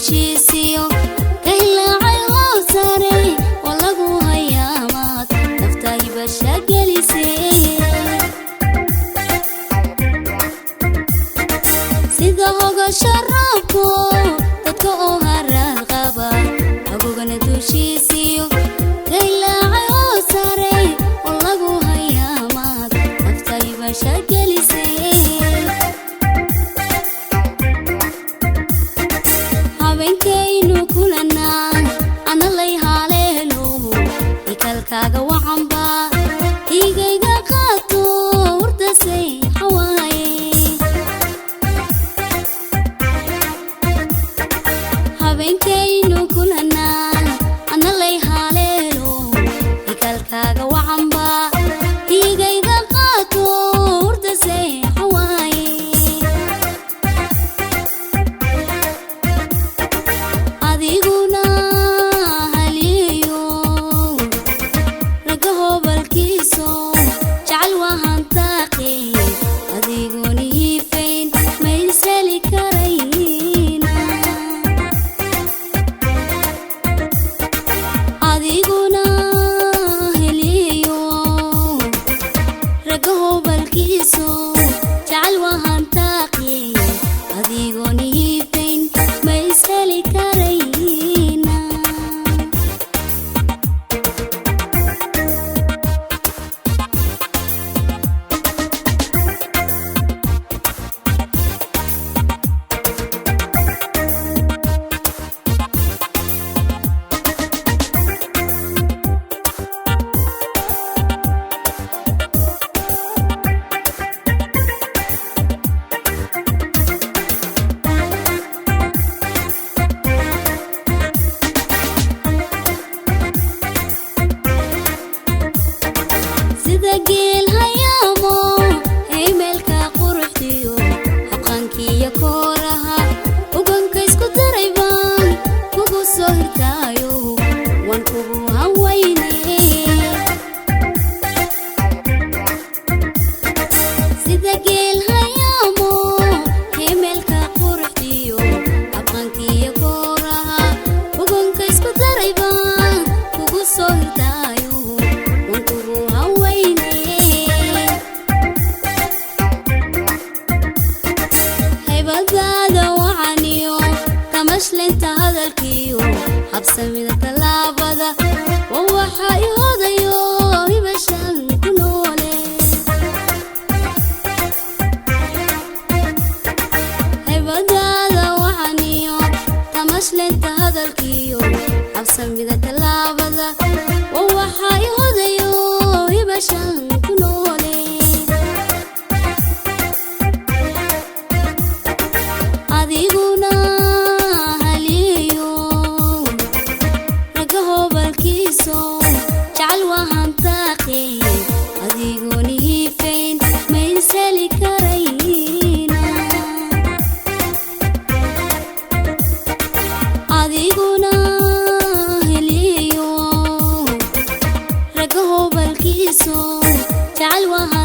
Dushiisiyo kahilaacay oo sare oo lagu hayaamaad nafta hibasha gelisee. Sida hogasha roobko dadka oo haraad qaba hagogana dushiisiyo kahilaacay oo sare oo lagu hayaamaad nafta hibasha gelisee. Habeenkaynu kulanaa ana lay haleelo ikalkaaga wacanba igayga qaato hurdasay xawaaye. Habeenkaynu kulanaa ana lay haleelo ikalkaaga wacanba igayga qaato hurdasay xawaaye. Adiguna haliyo ragga hobalkiiso jecel wahantaaqe adiguna hiifayn ma isheli karayna. Adiguna heliyo ragga hobalkiiso jecel wahantaaqe adiguna hiifayn ma isheli karayna. Sida geel hayaamo heymeelka quruxdiyo habqankiiyo kooraha uganka isku daraybaan kugu soo hirtaayo waan kugu hawayne. Sida geel hayaamo heymeelka quruxdiyo habqankiiyo kooraha uganka isku daraybaan kugu soo hirtaayo waan kugu hawayne. Haybadaada wacaniyo kamashlinta hadalkiyo habsamida tallaabada waa waxa i hodayo hibashan ku noole. Haybadaada wacaniyo kamashlinta hadalkiyo habsamida tallaabada waa waxa i hodayo hibashan ku noole. Adiguna haliyo ragga hobalkiiso jecel wahantaaqe adiguna hiifayn ma isheli karayna. Adiguna heliyo ragga hobalkiiso jecel wahan